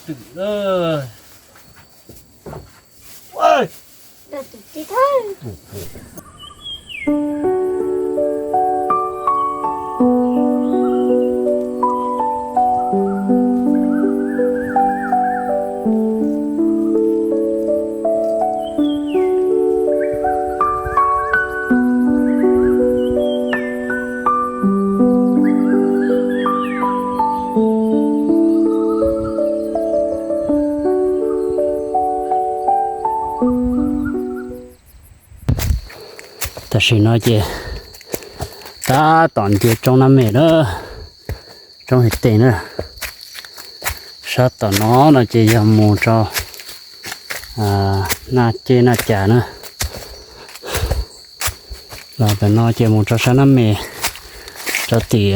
Twm na. Tam sim no ces tab tom nce roob Nab Mes na, roob His Teem na. Sab tom no no ces yog mus rau Naj Ceb Naj Cas na. Los pem no ces mus rau sab Nab Mes, rau tim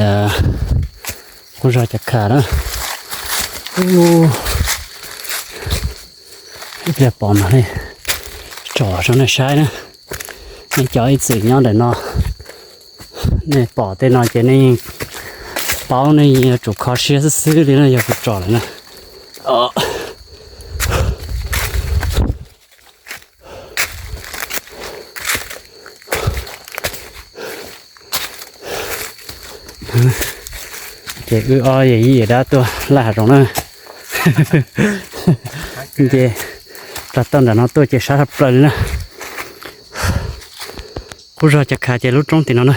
qub zog Cas Khas na. Ib pliag pom mam li tsom rau nej saib na. Nej cov ib txwm nyob ntawm no, nej pom tej no ces nej yeej paub, nej yeej yuav tsum kho siab xwb xwb li na yog kuv tsom lawm na. Ces wb ob yawm yij yawm dab tuaj laij hav zoov na. Ces tag toj nram no tuaj ces sab tshaj plaws li na. Qub zog Cas Khas ces lub roob tim no na,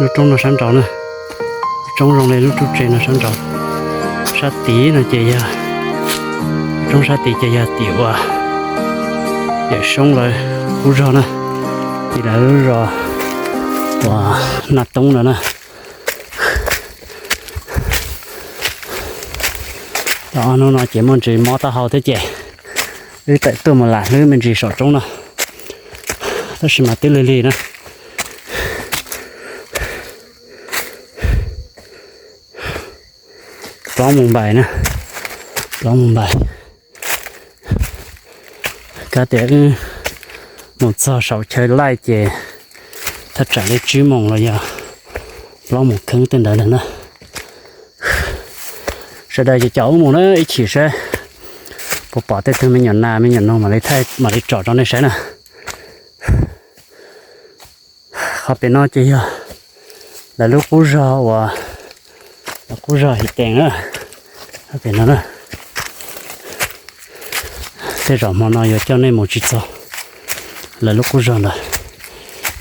lub roob no sab nraud na, lub roob zoo li lub roob tsev no sab nraud. Sab tid no ces yog, roob sab tid ces yog tim uas Yawm Soob lawv qub zog na, tim lawv lub zos uas Naj Toob no na. Tau ob hnub no ces muaj ntsis mob taub hau thiab ces wb tawm tuaj mus lam hlwb me ntsis saum roob no, tab sis mas twb lig lig na. Plaub moos npaim na, plaub moos npaim. Kav tias wb mus txog saum chaw laij ces thaj tsam li tsib moos los yog plaub moos kheeb tej ntawd na. Sawv daws ces caum wb mus na, ib chim saib puas pom tej tug me nyuam nas me nyuam noog mam li thaij mam li tsom rau nej saib na. Qhov pem no ces yog lawv lub qub zog uas, lawv qub zog His Teem na. Qhov pem no na, tej zaum hmo no yuav coj nej mus tsis txog lawv lub qub zog ntawd,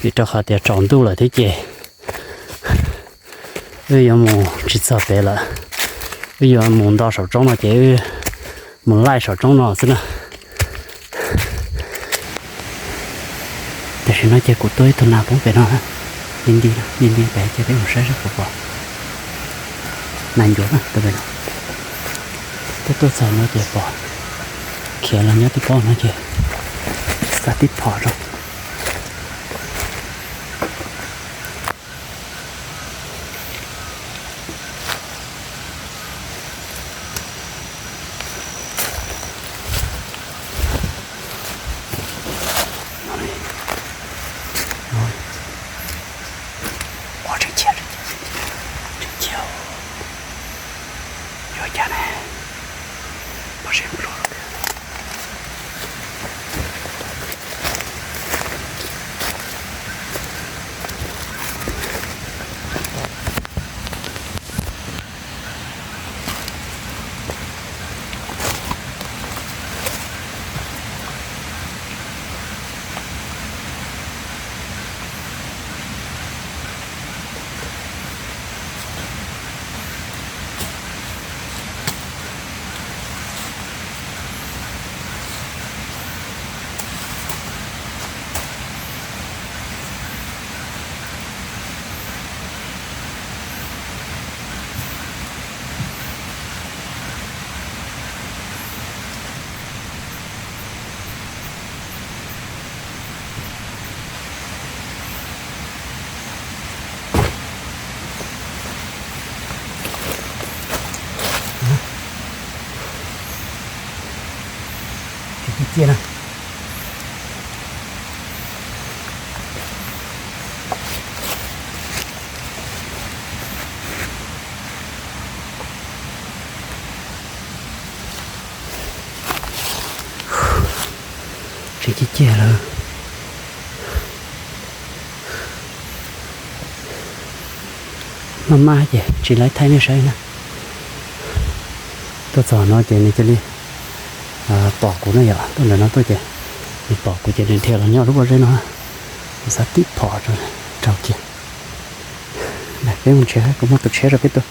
vim rau qhov tias tsaus ntuj lawm thiab ces wb yuav mus tsis txog pem lawm. Wb yuav mus nto saum roob no ces wb mus laij saum roob no xwb na. Tam sim no ces kuv tua ib tug nas poob pem no, nti nti nti nti pem ces peb mus saib seb puas pom nas ncuav na. Tus pem no, twb tuaj txog no ces pom khiav los nyob tib pob no ces xa tib phom rau. Tsis txiaj na. Tiag lawm. Maj maj ces tsis laib thaij nej saib na. Tuaj txog no ces nws cia li pom kuv na yom, tuaj ntawm no tuaj ces nws pom kuv ces nws dhia los nyob lub pob zeb no. Kuv xav tib phom rau kiag. Peb mus nrhiav, kuv muab tus tsheb rau peb tua.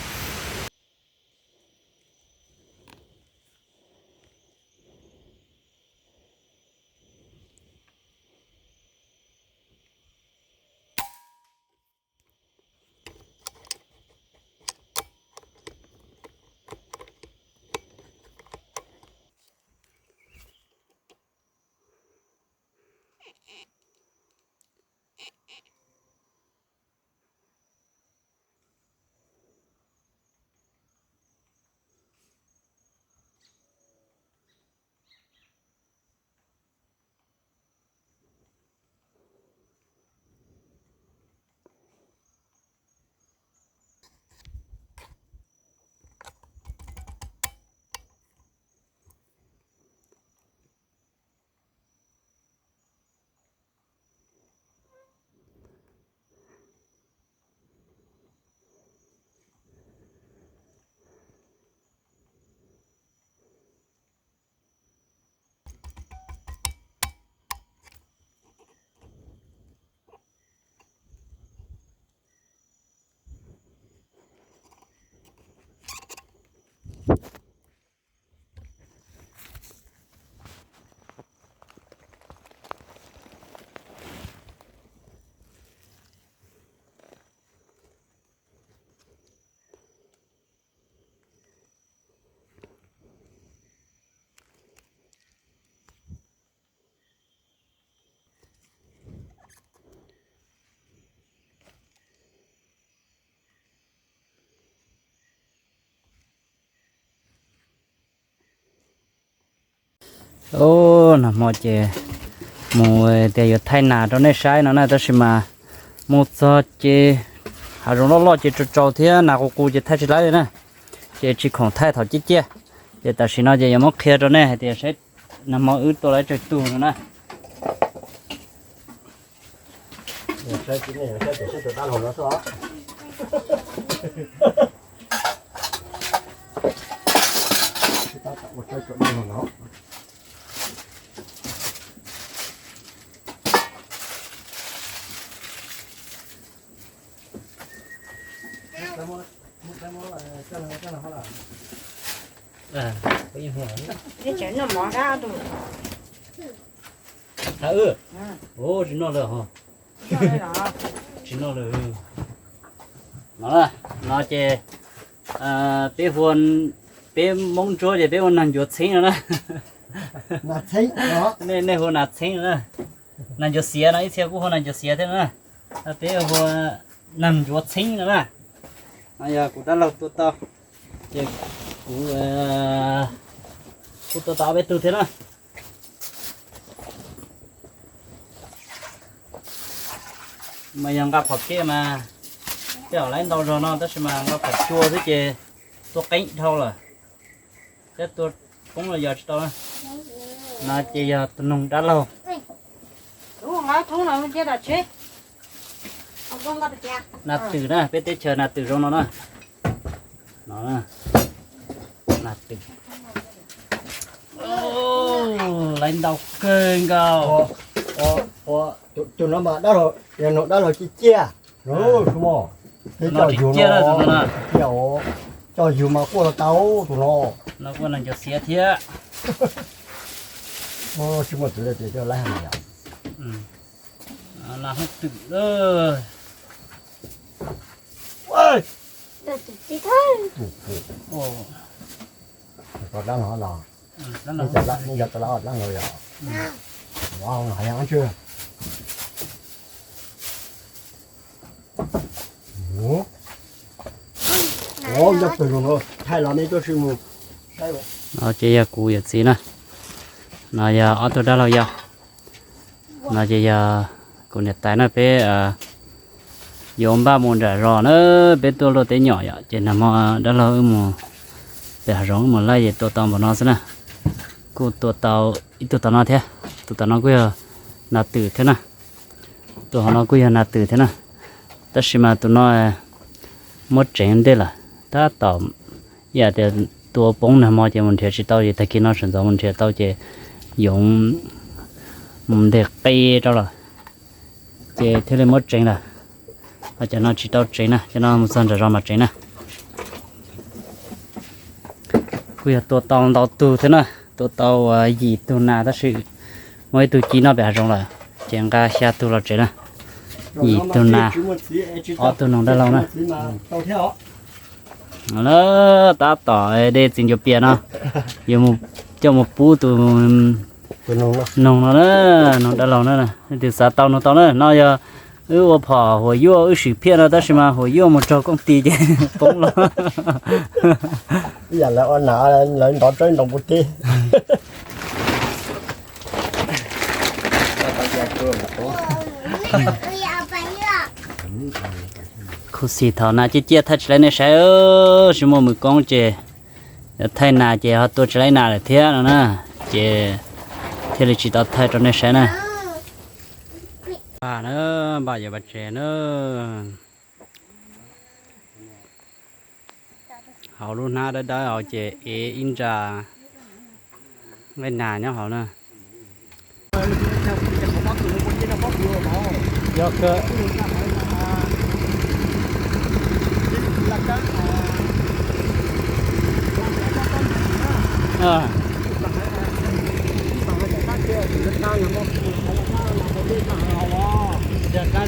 Nag hmo ces mus tias yuav thaij nas rau nej saib no na, tab sis mas mus txog ces hav zoov loj loj ces tsaus tsaus thiab nas qus qus ces thaij tsis laib li na, ces tsis khoom thaij thaum ciaj ciaj. Ces tam sim no ces yuav muab qhia rau nej hais tias saib nag hmo wb tua lawv tsawg tug no na. Tsis noj lawm ho. Tsis noj lawm. No, no ces peb hu, peb Hmoob Ntsuab ces peb hu nas ncuav txheeb no na. Nej hu nas txheeb no na. Nas ncuav xiav no ib txhia kuj hu nas ncuav xiav thiab no na. Peb hu nas ncuav txheeb no na. No yog kuv dab laug tua tau, ces kuv kuj tua tau ob peb tug thiab na. Mas yog nqa phom kev mas tej zaum laib ntau zog no, tab sis mas nqa phom cua xwb ces tua qeeb dhau lawm. Thiab tua poob los yos tsis tau na. No ces yog tus noog dab laug. Nas twm na, peb teb chaws nas twm zoo no na. No, nas twm. Laib ntau kawg nkaus. Tus no mas dab laug, yog noog dab laug ciaj ciaj. Tsis muaj, coj yug no, coj yug mas quaj tau tus no. No kuj nas ncuav xiav thiab. Tsis muaj txwv tias coj laib heev yom. Nas hoob twm lawm. Koj dab laug los, nej yog tus dab laug yog, hav yog ab tswj. Nyob pem no thaij los nej tuaj sim mus saib. No ces yog kuv yawm txiv na. No yog ob tug dab laug yau. No ces yog kuv niam tais na, peb yuav npaj mus nram zos na, peb tuaj luaj teb nyom yom, ces nag hmo dab laug wb mus pem hav zoov wb mus laij ces tua tau npaum no xwb na. Kuj tua tau ib tug tom no thiab, tus tom no kuj yog nas twm thiab na. Tus hauv no kuj yog nas twm thiab na. Tab sis mas tus no muab tseev ntej lawm, tab tom ib yam tias tua poob nag hmo ces mus nrhiav tsis tau, ces tag kis no sawv ntxov mus nrhiav tau ces yoov mus nteg qe rau lawm, ces thiaj li muab tseev lawm. Ho cov no tsis tau tseev na, cov no mus txog nram zos mam tseev na. Kuj yog tua tau ntau tug thiab na, tua tau yim tug nas tab sis muaj ib tug ci noj pem hav zoov lawm, ces nqa xya tug los tsev na. Yim tug nas, ob tug noog dab laug na. Tab tom dej txiv ncuav pias no, yuav coj mus pub tus noog no na, noog dab laug na. Leej twg xav tau noog tau na, no yog wb ua phom huam yuaj wb sim phiaj no tab sis mas huam yuaj mus raug kooj tis ces poob los. Ib yam lawv ua nas lawv ntov tsawb ntoo puv tib. Khuv xim thaum nas ciaj ciaj thaij tsis laib nej saib, tsis muaj mws koob ces thaij nas ces ho tua tsis laib nas lawm thiab no na, ces thiaj li tsis tau thaij rau nej saib na. Npaj na, npaj yuav pab tsev na. Hauv lub hnab dawb dawb hauv ces ev ib nra nqaij nas nyob hauv na. Yog qab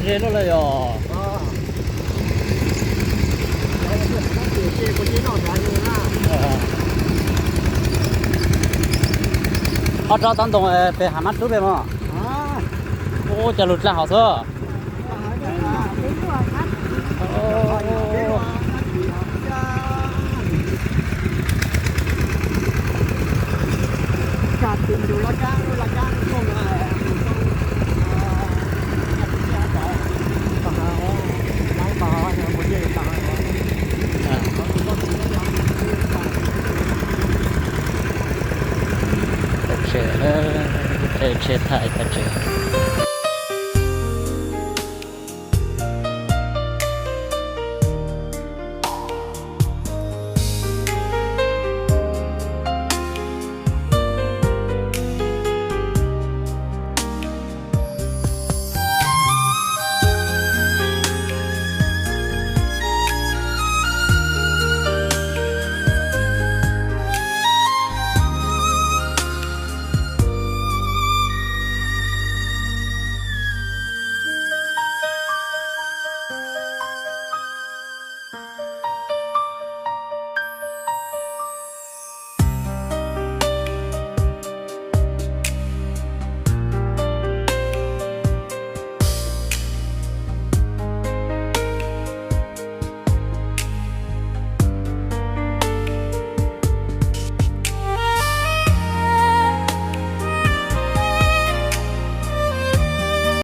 zeb loj lawm yog. Ho rov tau ntoo pem hav mab rub pem mog. Ua cas lug dlaa hauv xwb. Tsheb, tsheb tham.